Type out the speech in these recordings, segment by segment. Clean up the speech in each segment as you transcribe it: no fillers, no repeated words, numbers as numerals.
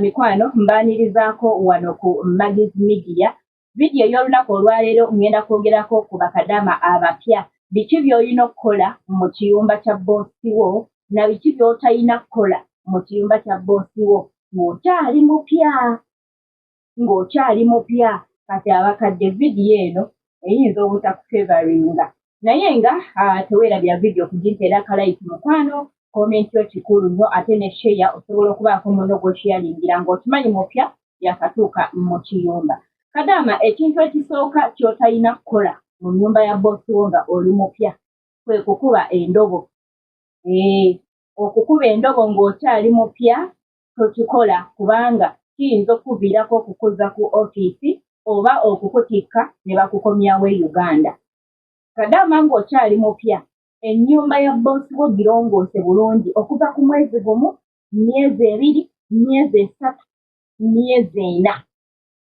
Mikwano, mbaanirizaako wano ku Magis Media. Vidiyo ey'olunaku olwaleero ngenda kwogerako ku bakadaama abapya, biki by'olina okukola mu kiyumba kya bboosi wo na biki by'otalina kukola mu kiyumba kya bboosi wo ng'okyali mupya, ng'okyali mupya. Kati abakadde, vidiyo eno eyinza obutakufevaringa, naye nga teweerabira vidiyo kugimpeera aka like, mukwano. Comment yo kikulu nnyo, ate ne share. Osobola okubaako muno gw'osharingira ng'okimanyi mupya, yakatuuka mu kiyumba. Kadaama, ekintu ekisooka ky'otalina kukola mu nnyumba ya bboosi wo nga oli mupya kwe kukuba endobo. Okukuba endobo ng'okyali mupya tokikola, kubanga kiyinza okukuviirako okukuza ku ofiisi oba okukutikka ne bakukomyawo e Uganda. Kadaama, ng'okyali mupya, ennyumba ya bboosi wo girongoose bulungi okuva ku mwezi 1, myezi 2, myezi 3, myezi 4.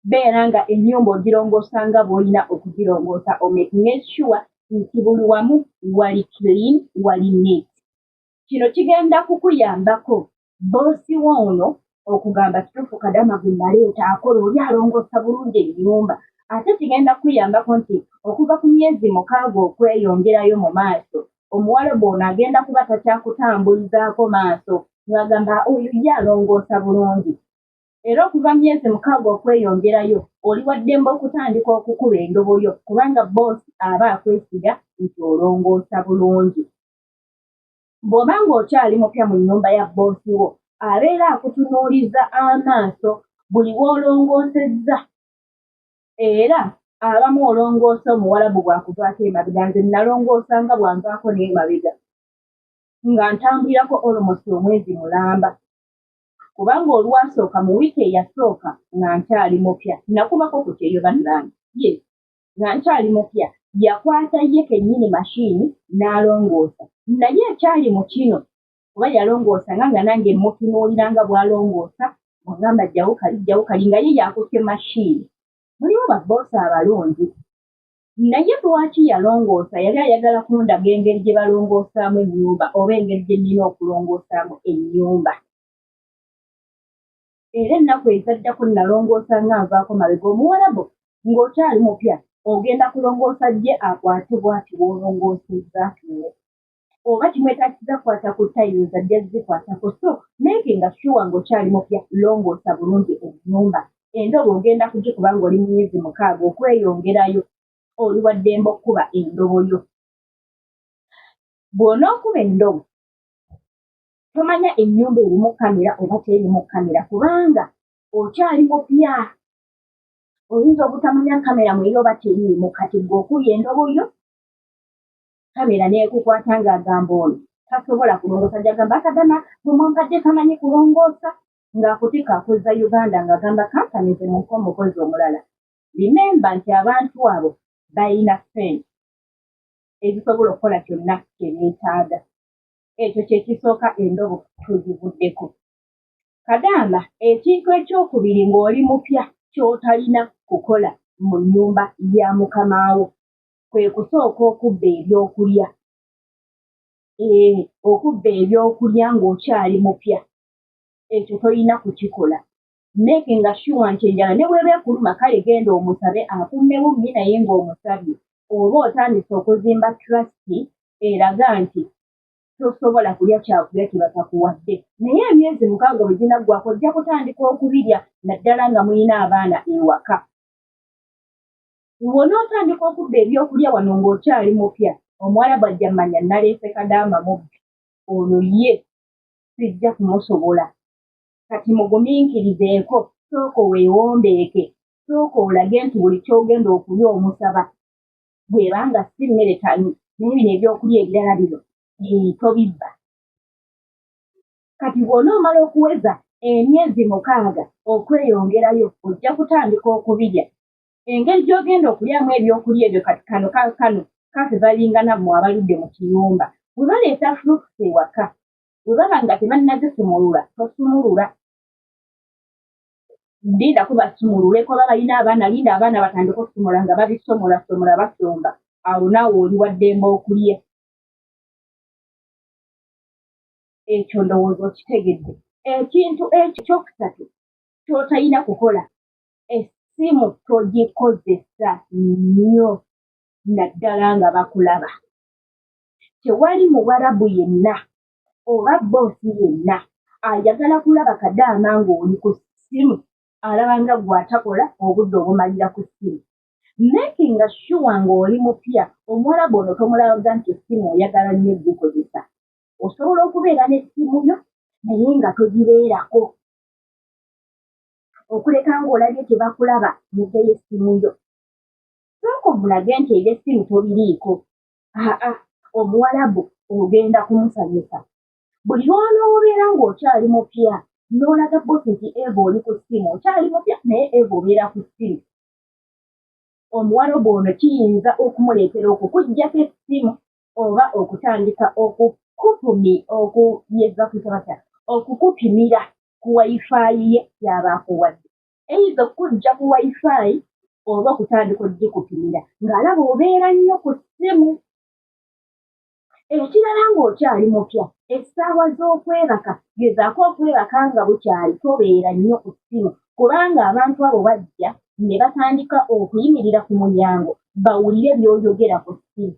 Beera nga ennyumba ogirongoosa nga bw'olina okugirongoosa, omakinge sure nti buli wamu wali clean, wali neat. Kino kigenda kukuyambako bboosi wo ono okugamba, "Kituufu, kadaama gwe naleeta akola, oli alongoosa bulungi ennyumba." Ate kigenda kukuyambako nti okuva ku myezi 6 okweyongerayo mu maaso, omuwalabu ono agenda kuba takyakutambulizaako maaso, ng'agamba, "Oyo ye alongoosa bulungi." Era okuva myezi 6 okweyongerayo, oli waddembe okutandika okukuba endobo yo, kubanga bboosi aba akwesiga nti olongoosa bulungi. Bw'oba ng'okyali mupya mu nnyumba ya bboosi wo, abeera akutunuuliza amaaso buli w'olongoosezza. Era abamu olongoosa, omuwalabu bw'akuvaako emabega. Nze nalongoosa nga bwanvaako n'emabega, nga ntambulirako almost omwezi mulamba, kubanga olwasooka, mu wiiki eyasooka nga nkyali mupya, nakubako ku kyeyo, bannange. Yes, nga nkyali mupya, yakwata ye kennyini mashini n'alongoosa. Naye ekyali mu kino, kuba yalongoosanga nga nange mutunuulira nga bw'alongoosa, bw'agamba jjawo kali, jjawo kali, nga ye yakutte mashini. Mulimu babboosi abalungi, naye lwaki yalongoosa? Yali ayagala kundaga engeri gye balongoosaamu ennyumba oba engeri gye nnina okulongoosaamu ennyumba. Era ennaku ezaddako nalongoosa nga nvaako mabega. Omuwalabu, ng'okyali mupya, ogenda kulongoosa gye akwate bw'ati w'olongoosezza atuule, oba kimwetaagisiza kukwata ku tiles, ajja zikwatako. So making sure ng'okyali mupya, longoosa bulungi ennyumba. Endobo ogenda kugikuba ng'oli mu myezi 6 okweyongerayo, oli waddembe okkuba endobo yo. Bw'onookuba endobo, tomanya ennyumba erimu kamera oba terimu kamera, kubanga okyali mupya, oyinza obutamanya kamera mweri oba teriimu. Kati gwe okubya endobo yo, kamera neekukwata ng'agamba, "Ono tasobola kulongoosa." Gyagamba, "Akadama bwe mwampadde tamanyi kulongoosa," ng'akutikka akoza Uganda, ng'agamba, "Kampani ze mumpe omukozi omulala." Remember nti abantu abo balina ssente ezisobola okukola kyonna kye beetaaga. Ekyo kyekisooka, endobo tugivuddeko. Kadaama, ekintu ekyokubiri ng'oli mupya ky'otalina kukola mu nnyumba ya mukamaawo kwe kusooka okubba ebyokulya. Okubba ebyokulya ng'okyali mupya, ekyo tolina kukikola. Making sure nti enjala ne bw'eba ekuluma, kale genda omusabe akumme bummi, naye ng'omusabye oba otandise okuzimba trust eraga nti tosobola kulya kyakulya kye batakuwadde. Naye emyezi 6 bwe ginaggwako, ojja kutandika okubirya, naddala nga mulina abaana ewaka. Bw'onootandika okubba ebyokulya wano ng'okyali mupya, omuwalabu ajja mmanya, "Naleese kadaama mubbi, ono ye sijja kumusobola." Kati mugumiikirizeeko, sooka weewombeeke, sooka olage nti buli ky'ogenda okulya omusaba, bw'ebanga si mmere tani, naye bino ebyokulya ebirala bino tobibba. Kati bw'onoomala okuweza emyezi 6 okweyongerayo, ojja kutandika okubirya. Engeri gy'ogenda okulyamu ebyokulya ebyo, kati kano kano kafevalinga nammwe abaludde mu kiyumba. Bwe baleeta fruits ewaka, bwe baba nga tebannazisumulula, tosumulula, lindako basumululeko. Oba balina abaana, linda abaana batandike okusumula nga babisomolasomola, basomba. Awo naawe oli waddembe okulya. Ekyo ndowooza okitegedde. Ekintu ekyo ekyokusatu Ky'otalina kukola, essimu togikozesa nnyo naddala nga bakulaba. Tewali Muwarabu yenna oba bboosi yenna ayagala kulaba kadaama ng'oli ku ssimu, alaba nga ggwe atakola, obudde obumalira ku ssimu. Making sure ng'oli mupya, Omuwarabu ono tomulaga nti essimu oyagala nnyo okugikozesa. Osobola okubeera n'essimu yo naye nga togibeerako. Okuleka ng'olabye tebakulaba, muggeyo essimu yo. Sooka omulage nti eby'essimu tobiriiko. Aa, Omuwarabu ogenda kumusanyusa. Buli lw'onoobeera ng'okyali mupya n'olaga bboosi nti Eva oli ku ssimu, okyali mupya naye Eva obeera ku ssimu. Omuwarabu ono kiyinza okumuleetera okukuggyako essimu oba okutandika okukupumi okuyeza kuyita batya okukupimira ku Wi-Fi ye gy'aba akuwadde. Eyinza okukuggya ku Wi-Fi oba okutandika okugikupimira ng'alaba obeera nnyo ku ssimu. Ekirala ng'okyali mupya, essaawa z'okwebaka gezaako okwebaka nga bukyali tobeera nnyo ku ssimu kubanga abantu abo bajja ne batandika okuyimirira ku mulyango bawulire by'oyogera ku ssimu.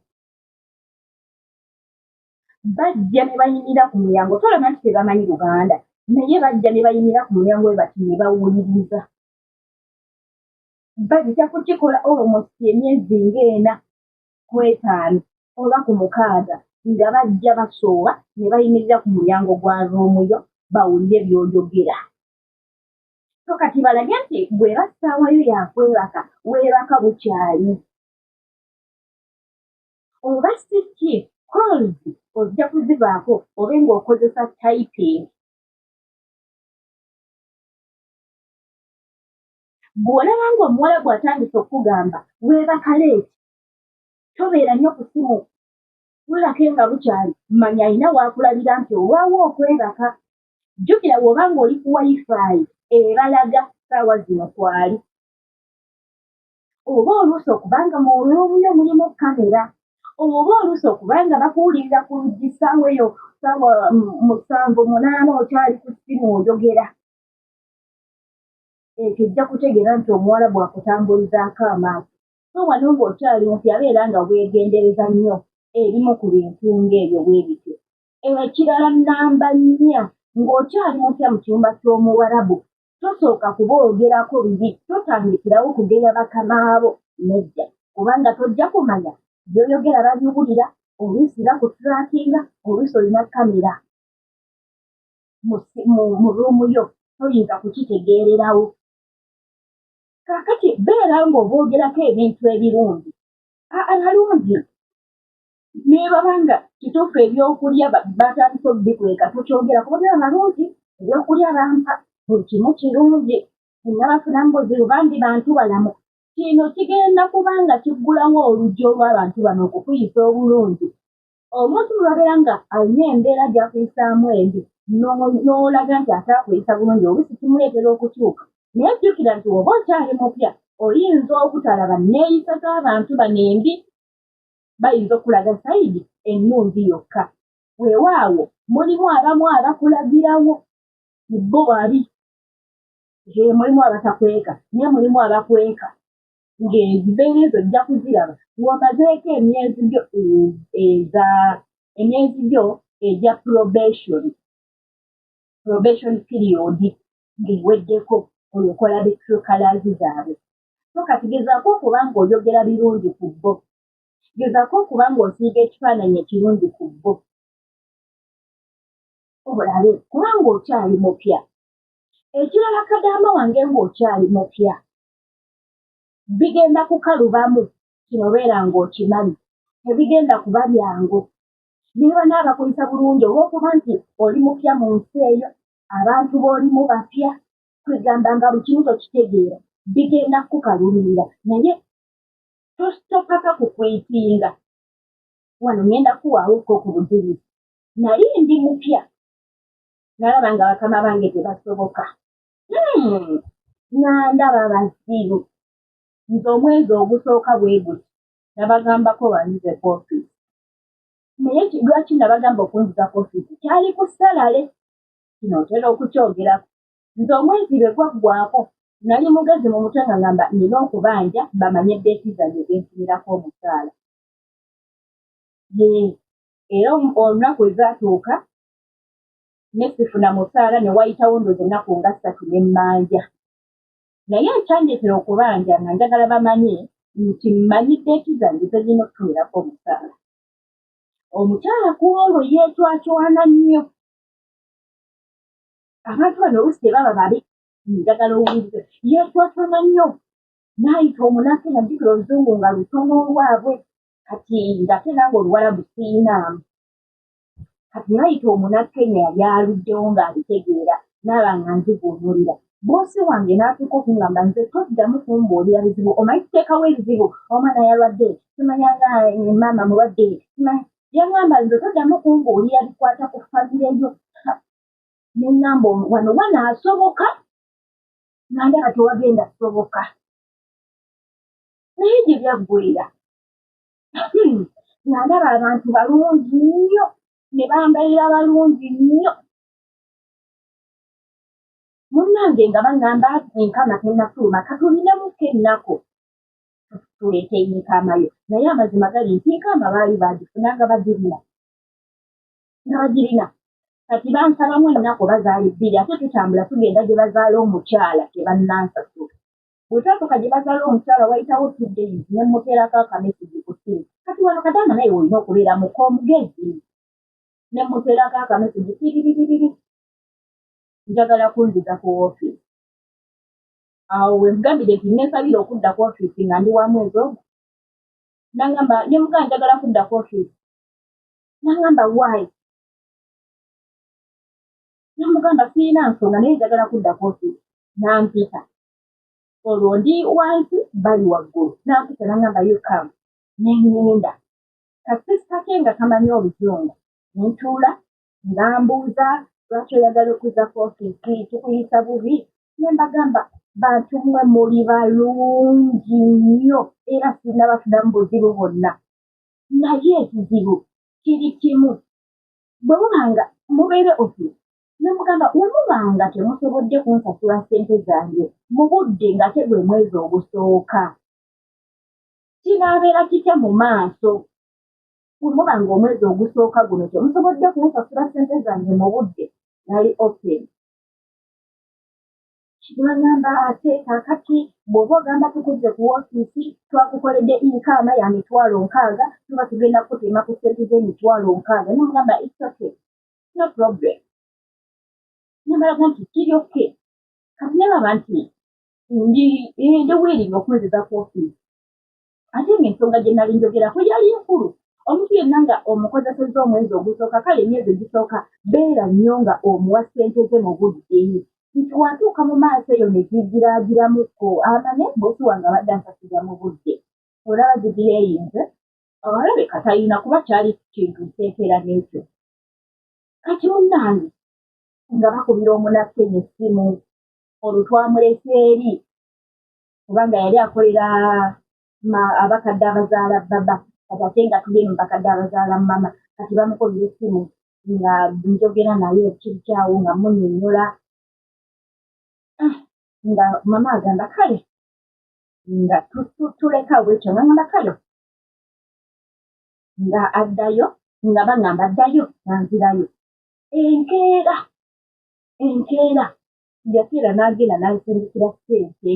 Bajja ne bayimirira ku mulyango, tolaba nti tebamanyi Luganda naye bajja ne bayimirira ku mulyango bwe bati ne bawuliriza. Bajja kukikola almost emyezi ng'ena ku etaano oba ku mukaaga nga bajja basooba ne bayimirira ku mulyango gwa room yo bawulire by'oyogera. So kati balage nti bw'eba ssaawa yo ya kwebaka, weebaka bukyali. Oba si ki, calls ojja kuzivaako obe ng'okozesa typing. Bw'olaba ng'Omuwarabu atandise okukugamba weebaka leeti, tobeera nnyo ku ssimu, weebake nga bukyali, manya alina w'akulabira nti olwawo okwebaka. Jjukira bw'oba ng'oli ku Wi-Fi ebalaga ssaawa zino kw'ali. Oba oluusi okuba nga mu room yo mulimu kkamera, oba oluusi okuba nga bakuwulirira ku luggi ssaawa eyo ssaawa 7, 8 okyali ku ssimu oyogera. Ekyo ojja kutegeera nti Omuwarabu akutambulizaako amaaso. So wano ng'okyali mupya beera nga weegendereza nnyo ebimu ku bintu ng'ebyo bwe bityo. Ekirala nnamba 4, ng'okyali mupya mu kiyumba ky'Omuwarabu, tosooka kuboogerako bibi, totandikirawo kugeya bakamaabo, nedda, kubanga tojja kumanya by'oyogera babiwulira, oluusi bakutrackinga, oluusi olina kkamera mu room yo, toyinza kukitegeererawo. Kaakati beera ng'oboogerako ebintu ebirungi. Abalungi ne baba nga kituufu ebyokulya batandise okubikweka tokyogera kuba abalungi ebyokulya bampa buli kimu kirungi, sinnabafunamu buzibu bambi bantu balamu. Kino kigenda kuba nga kiggulawo oluggi olw'abantu bano okukuyisa obulungi. Omuntu lw'abeera nga alina embeera gy'akuyisaamu embi n'olaga nti ate akuyisa bulungi, oluusi kimuleetera okukyuka. Naye jjukira nti bw'oba okyali mupya oyinza obutalaba nneeyisa z'abantu bano embi, bayinza okukulaga sayidi ennungi yokka. Weewaawo mulimu abamu abakulagirawo bo babi, mulimu abatakweka naye mulimu abakweka ng'embeera ezo ojja kuziraba ng'omazeeko emyezi gyo eza emyezi gyo egya probation period ng'eweddeko olyoke olabe true colours zaabwe. So kati gezaako okuba ng'oyogera birungi ku bo, gezaako okuba ng'osiiga ekifaananyi ekirungi ku bo olabe kubanga okyali mupya. Ekirala kadaama wange ng'okyali mupya, bigenda kukalubamu, kino beera ng'okimanyi, tebigenda kuba byangu. Ne banaabakuyisa bulungi olw'okuba nti oli mupya mu nsi eyo, abantu b'olimu bapya, kwegamba nga buli kimu tokitegeera, bigenda kukukaluubirira naye topapa kuquittinga. Wano ŋŋenda kukuwaawokko ku bujulizi. Nali ndi mupya, nalaba nga bakama bange tebasoboka. Nga ndaba bazibu. Nze omwezi ogusooka bwe guti nabagambako banzize ku ofiisi. Naye lwaki nabagamba okunziza ku ofiisi? Kyali ku salary. Kino ntera okukyogerako. Nze omwezi lwe gwaggwaako nali mugezi mu mutwe nga ngamba nina okubanja bamanye date zange zenfunirako omusaala. Yee, era olunaku lwe zaatuuka ne sifuna musaala ne wayitawo ndowooza ennaku nga ssatu ne mmanja. Naye ekyandeetera okubanja nga njagala bamanye nti mmanyi date zange ze nnina okufunirako omusaala. Omukyala ku olwo yeecwacwana nnyo. Abantu bano oluusi tebaba babi, njagala owulirize. Yeecwacwana nnyo n'ayita omunaffe nga jjukira oluzungu nga lutono olwabwe kati ng'ate nange oluwalabu siyinaamu. Kati n'ayita omunakkenya yali aluddewo ng'abitegeera n'aba nga nzivuunulira. Bboosi wange n'atuuka okungamba nze toddamu kumbuulira bizibu omanyi tuteekawo ebizibu omwana yalwadde simanya nga maama mulwadde yangamba nze toddamu kumbuulira bikwata ku famire yo. Ne ŋŋamba wano wanaasoboka nga ndaba tewagenda kusoboka. Naye gye byaggweera nga ndaba abantu balungi nnyo ne bambeera balungi nnyo. Munnange nga baŋŋamba enkama tennafuluma katulinemuko ennaku tuleete enkama yo. Naye amazima gali nti enkama baali baagifuna nga bagirina. Nga bagirina. Kati bansabamu ennaku oba zaali bbiri ate tutambula tugenda gye bazaala omukyala tebannansasula. Bwe twatuuka gye bazaala omukyala wayitawo 2 days ne mmuteerako akamesegi ku ssimu. Kati wano kadaama naye olina okubeera muko omugezi. Ne mmuteerako akamesegi tiririri njagala kunziza ku woofiisi. Awo we nkugambidde nti neesabira okudda ku ofiisi nga ndi wa mwezi ogwo. N'angamba ne mugamba njagala kudda ku ofiisi. N'angamba why? Ne mugamba sirina nsonga naye njagala kudda ku ofiisi. N'ampita. Olwo ndi wansi bali waggulu. N'ampita n'angamba you come. Ne ŋŋenda. Kasisita ke nga kamanyi oluzungu. Ne ntuula ng'ambuuza lwaki oyagala okuzza ku ofiisi tukuyisa bubi. Ne mbagamba bantu mmwe muli balungi nnyo era sinnabafunamu buzibu bwonna. Naye ekizibu kiri kimu. Bwe muba nga mubeere ofiisi ne mugamba bwe muba nga temusobodde kunsasula ssente zange mu budde ng'ate gwe mwezi ogusooka kinaabeera kitya mu maaso? Bwe muba ng'omwezi ogusooka guno temusobodde kunsasula ssente zange mu budde nali open. Ne bagamba ate kaakati bw'oba ogamba tukuzze ku woofiisi twakukoledde inkaama ya 60,000 tuba tugenda kukutema ku ssente z'emitwalo nkaaga. Ne mugamba it's okay, no problem. Ne mbalaga nti kiri okay. Kati ne baba nti ndi willing okunziza ku ofiisi. Ate ng'ensonga gye nali njogerako yali nkulu. Omuntu yenna nga omukozesezza omwezi ogusooka kale emyezi egisooka beera nnyo nga omuwa ssente ze mu budde. Nti watuuka mu maaso eyo ne zigiraagiramuko amanye boosi wange abadde ansasula mu budde. Olaba zigireeyinze alabika talina kuba kyali kintu nseekera n'ekyo. Kati munnange nga bakubira omunakkenya essimu olwo twamulese eri kubanga yali akolera abakadde abazaala baba kati ate nga tuli eno mu bakadde abazaala mama kati bamukubira essimu nga njogera naye kiri kyawo nga munnyonnyola nga mama agamba kale nga tuleka bwetyo nga ngamba kale nga addayo nga baŋŋamba addayo nga nzirayo. Enkeera yakeera n'agenda n'ansindikira ssente.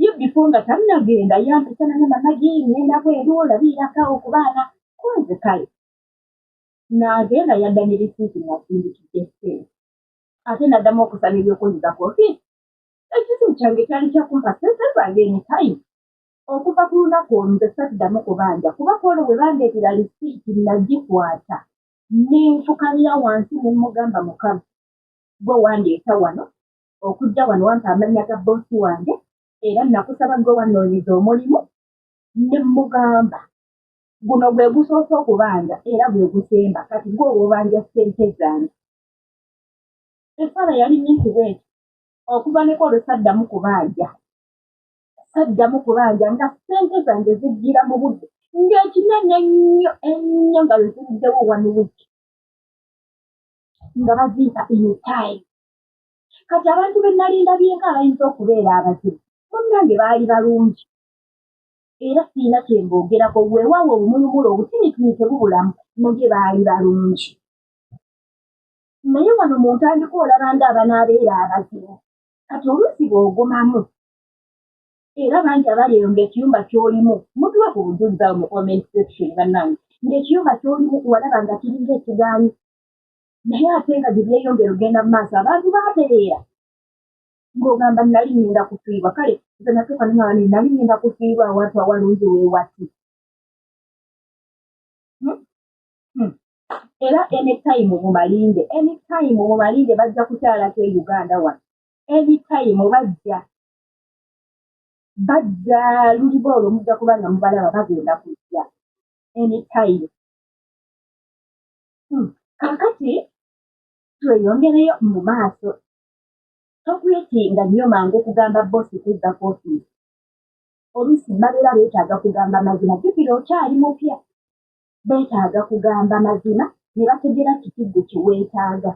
Ye before nga tannagenda yampita n'angamba Maggie ŋŋenda bweru olabirirako awo ku baana ko nze kale. N'agenda yadda ne risiiti ng'asindikidde ssente. Ate n'addamu okusaba eby'okunziza ku ofiisi. Ekizibu kyange kyali kya kumpa ssente zange anytime. Okuva ku lunaku olwo nze saddamu kubanja kuba ku olwo bwe bandeetera risiiti nagikwata ne nfukamira wansi ne mmugamba Mukama ggwe wandeeta wano okujja wano wampa amannya ga bboosi wange era nakusaba ggwe wannoonyeza omulimu ne mmugamba guno gwe gusoose okubanja era gwe gusemba kati ggwe oba obanja ssente zange. Essaala yali nnyingi bw'etyo okuva ne ku olwo saddamu kubanja. Saddamu kubanja nga ssente zange zijjira mu budde ng'ekinene ennyo ennyo nga lwe ziruddewo one week. Nga bazimpa in time. Kati abantu be nali ndabye ng'abayinza okubeera abazibu, munnange baali balungi era sirina kye mboogerako, weewaawo obumulumulu obutinitini tebubulamu, naye baali balungi. Naye wano mu ntandikwa olaba ng'abanaabeera abazibu. Kati oluusi bw'ogumamu, era bangi abali eyo ng'ekiyumba ky'olimu, mutuwe ku bujulizi awo mu comment section bannange, ng'ekiyumba ky'olimu walaba nga kiringa ekigaanyi, naye ate nga gye byeyongera okugenda mu maaso abantu baatereera, ng'ogamba nali ngenda kufiirwa. Kale nze natuuka ne ngamba nti nali ngenda kufiirwa awantu awalungi weewati. Era anytime mubalinde, anytime mubalinde, bajja kukyalako e Uganda wano, anytime bajja, bajja luliba olwo mujja kuba nga mubalaba bagenda kujja anytime. Kaakati tweyongereyo mu maaso. Tokwetinga nnyo mangu okugamba bossi kudda ku ofiisi. Oluusi babeera beetaaga kugamba mazima, jjukira okyali mupya, beetaaga kugamba mazima ne bategeera kiki ggwe kye weetaaga,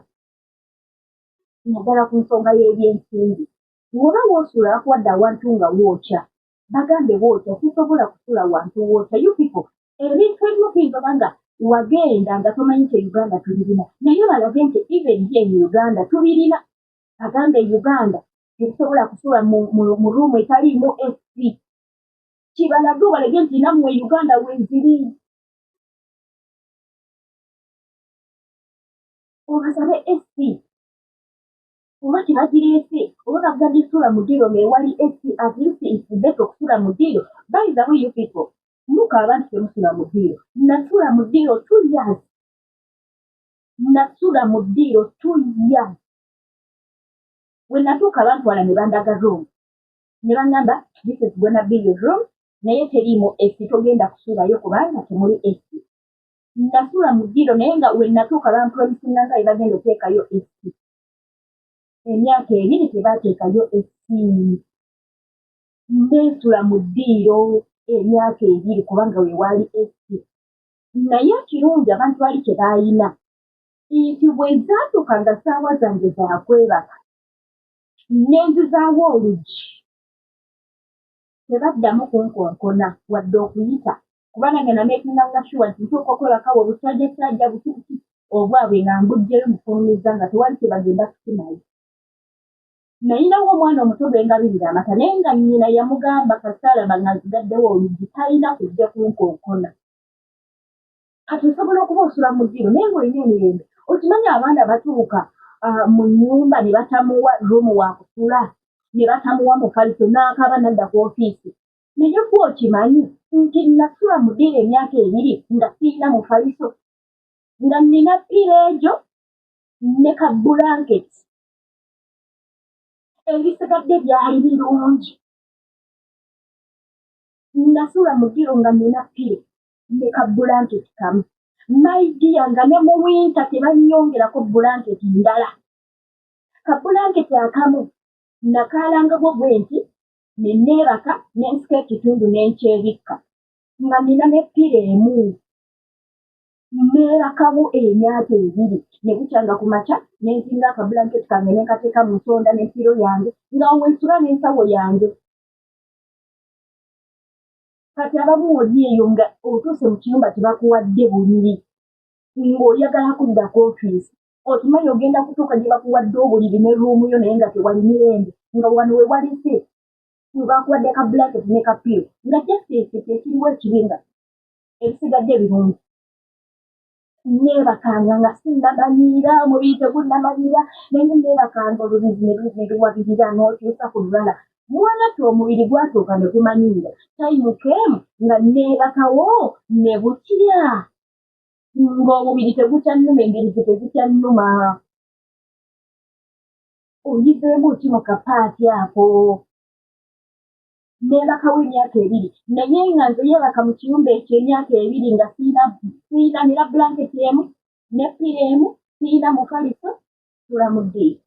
naddala ku nsonga y'ebyensimbi. Bw'oba w'osula bakuwadde awantu nga wookya, bagambe wookya, sisobola kusula wantu wookya. You people, ebintu ebimu tuyinza oba nga wagenda nga tomanyi nti e Uganda tubirina, naye balage nti even here in Uganda tubirina. Bagambe e Uganda tetusobola kusula mu room etaliimu AC. Kibalage, obalage nti nammwe e Uganda weeziri. Obasabe AC oba tebagireese, oba bagambye sula mu ddiiro ng'ewali AC, at least it's better okusula mu ddiiro. By the way, you people, mukaaba nti temusula mu ddiiro. Nasula mu ddiiro 2 years, nasula mu ddiiro 2 years. We natuuka bantwala ne bandaga room ne baŋŋamba, "This is gonna be your room, naye teriimu AC, togenda kusulayo kubanga temuli AC." Nasula mu ddiiro, naye nga we natuuka bampromisinga nga bwe bagenda oteekayo AC. Emyaka 2 tebaateekayo AC. Neesula mu ddiiro emyaka 2 kubanga we waali AC. Naye ekirungi abantu bali kye baayina nti bwe zaatuuka nga ssaawa zange za kwebaka, ne nzizaawo oluggi, tebaddamu kunkonkona wadde okuyita, kuba nange namakinganga sure nti ntuuka okwebaka obukyajjakyajja buki buki obwabwe nga mbuggyeyo mufulumiza, nga tewali kye bagenda kukimayo. Nayinawo omwana omuto gwe ngabirira amata, naye nga nnyina yamugamba kasaalaba nga nzigaddewo oluggi talina kujja kunkonkona. Kati osobola okuba osula mu ddiiro naye ng'olina emirembe. Okimanyi abaana batuuka mu nnyumba ne batamuwa room wa kusula, ne batamuwa mufaliso, n'akaaba n'adda ku ofiisi. Naye gwe okimanyi nti nasula mu ddiiro emyaka 2 nga sirina mufaliso, nga nnina pillow egyo ne ka blanket, ebisigadde byali birungi. Nasula mu ddiiro nga nnina pillow ne ka blanket kamu, my dear, nga ne mu winter tebannyongerako blanket ndala. Ka blanket akamu nakaalangako bwe nti ne neebaka, ne nsika ekitundu ne nkyebikka, nga nnina ne pillow emu. Neebakawo emyaka 2, ne bukya nga ku makya ne nzinga akabulanketi kange ne nkateeka mu nsonda ne pillow yange, nga wensula n'ensawo yange. Kati abamu oli eyo nga otuuse mu kiyumba tebakuwadde buliri, ng'oyagala kudda ku ofiisi, okimanyi ogenda kutuuka gye bakuwadde obuliri ne room yo, naye nga tewali mirembe, nga wano we walise we bakuwadde ka blanket ne ka pillow, nga just ekyo kyekiriwo ekibi, nga ebisigadde birungi. Neebakanga nga sinnamanyiira, omubiri tegunnamanyiira, naye neebakanga olubizi ne luwabirira n'okyusa ku lulala. Mwana tte omubiri gwatuuka ne gumanyiira. Time came nga neebakawo ne bukya ng'omubiri tegukyannuma, embirizi tezikyannuma. Oyizeemu ki mu kapaati ako? Neebakawo emyaka 2, naye nga nze yeebaka mu kiyumba ekyo emyaka 2 nga siina, siina, nina blanket emu ne pillow emu, siina mufaliso, nsula mu ddiiro.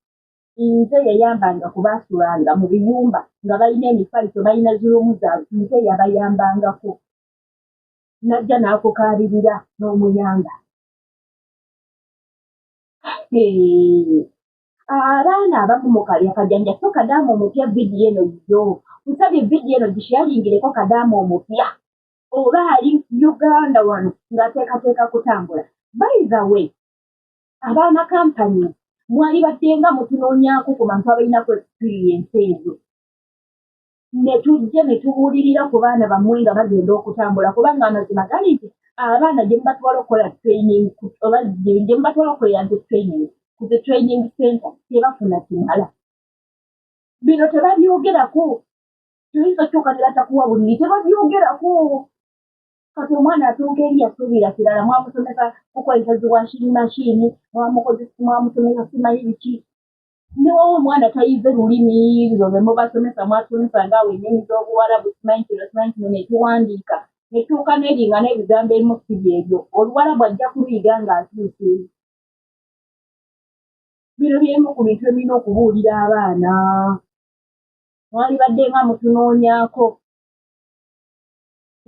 Nze yayambanga ku baasulanga mu biyumba nga balina emifaliso, balina zi room zaabwe, nze yabayambangako. Najja n'akukaabirira n'omuyamba. Abaana abamu mukalya kajanja. So kadaama omupya, vidiyo eno yo nsabye, vidiyo eno gisharingireko kadaama omupya oba ali Uganda wano ng'ateekateeka kutambula. By the way, abaana kampani mwali badde nga mutunoonyaako ku bantu abalinaku experience ezo, ne tujja ne tubuulirira ku baana bammwe nga bagenda okutambula, kubanga amazima gali nti abaana gye mubatwala okukola training oba gye mubatwala okukolera nti training ku the training center, tebafuna kimala. Bino tebabyogerako. Tuyinza otuuka ne batakuwa buliri, tebabyogerako. Kati omwana atuuka eri yasuubira kirala. Mwamusomesa kukozesa zi washing machine, mwamusomesa simanyi biki. Newawa omwana tayize lulimi lwo lwe mubasomesa. Mwasomesa ngaawe ennimi z'obuwarabu, simanyi kino, simanyi kino, netuwandiika netuuka neringa n'ebigambo ebimu si byebyo. Oluwarabu ajja kuluyiga ng'atuuse. Bino byemu ku bintu ebirina okubuulira abaana. Mwalibadde nga mutunoonyaako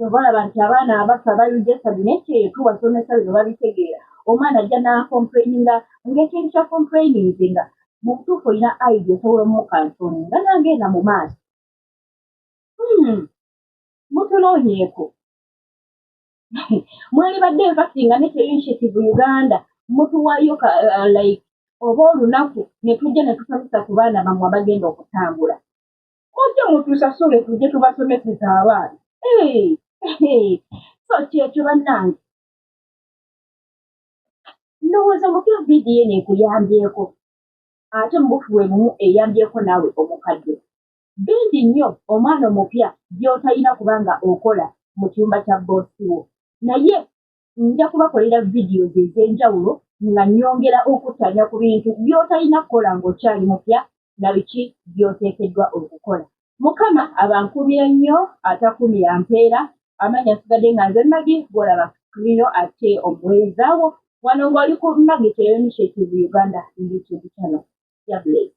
obalaba nti abaana abaffe aba registered nekyeyo tubasomesa bino babitegeera. Omwana ajja n'acomplaininga ng'ekintu kya complaininze nga mu butuufu olina idea osobola omucounsellinga nagenda mu maaso. Mutunoonyeeko. Mwalibadde infact nga nekyeyo initiative Uganda mutuwayo like oba olunaku ne tujja ne tusomesa ku baana bammwe abagenda okutambula. Mujje mutusasule tujje tubasomeseza abaana. So kyekyo bannange, ndowooza mupya vidiyo eno ekuyambyeko, ate mu bufu bwe bumu eyambyeko naawe omukadde. Bingi nnyo omwana omupya by'otalina kubanga okola mu kyumba kya boosi wo, naye nja kubakolera videos ez'enjawulo nga nnyongera okuttanya ku bintu by'otalina kukola ng'okyali mupya na biki by'oteekeddwa okukola. Mukama abankuumire nnyo, atakuumira mpeera. Amannya nsigadde nga nze Maggie, gw'olaba Klino ate omuweereza wo wano ng'oli ku Maggie Kyeyo Initiative Uganda YouTube channel. God bless.